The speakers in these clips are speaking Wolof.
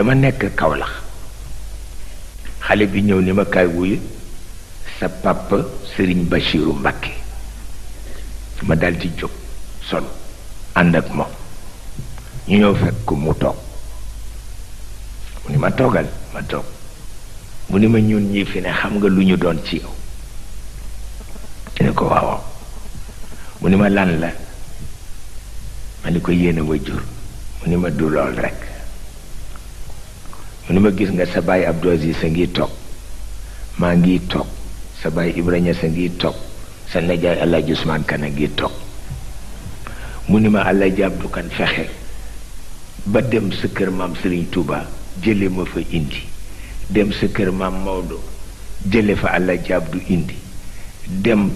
dama nekk Kaolack xale bi ñëw ni ma kaay wuyu sa papa Serigne Bachiru Mbacké ma dal di jóg sol ànd ak moom ñu ñëw fekk ko mu toog mu ni ma toogal ma toog mu ni ma ñun ñi fi ne xam nga lu ñu doon ci yow ne ko waaw mu ni ma lan la ma ni ko yéene ma jur mu ni ma du lool rek mu ni ma gis nga sa baay Abdou Aziz sa ngi toog maa ngi toog sa baay Ibrahima sa ngi toog sa nijaay Alaaji Usmaan Kan a ngi toog mu ni ma Alaaji Abdu Kan fexe ba dem sa kër maam Serigne Touba jële ma fa indi dem sa kër maam Maodo jële fa Alaaji Abdu indi dem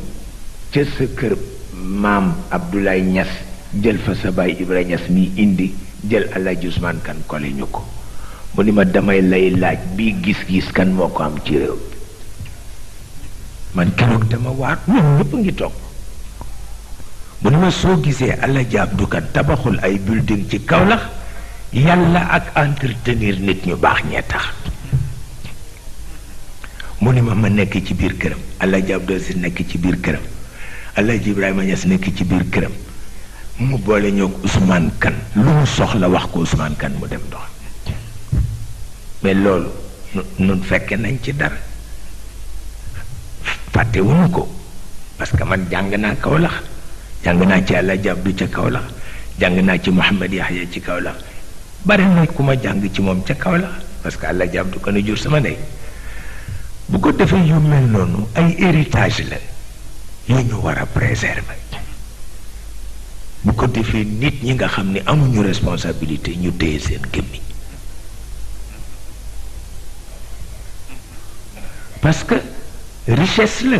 ca sa kër maam Abdoulaye Niass jël fa sa baay Ibrahima Niass mi indi jël Alaaji Usmaan Kan kole ñu ko mu ni ma damay lay laaj bii gis-gis kan moo ko am ci réew man keroog dama waat ñun ñëpp ngi toog mu ni ma soo gisee Alaaji Abdu Kan tabaxul ay building ci Kaolack yàlla ak entretenir nit ñu baax ñee tax mu ni ma nekk ci biir këram Alaaji Abdu Aziz nekk ci biir këram Alaaji Ibrahima Niass nekk ci biir këram mu boole ñoog Ousmane Kan lu mu soxla wax ko Ousmane Kan mu dem dox mais loolu nun fekke nañ ci dara fàttewuñu ko parce que man jàng naa Kaolack jàng naa ci Alaaji Abdu ca Kaolack jàng naa ci Mouhamad Yahya ci Kaolack bari na ku ma jàng ci moom ca Kaolack parce que Alaaji Abdu Kan a jur sama ndey bu ko defee yu mel noonu ay héritage la yu ñu war a préserver bu ko defee nit ñi nga xam ne amuñu responsabilité ñu téye seen gémmiñ parce que richesse la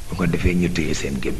bu ko defee ñu téye seen gémmiñ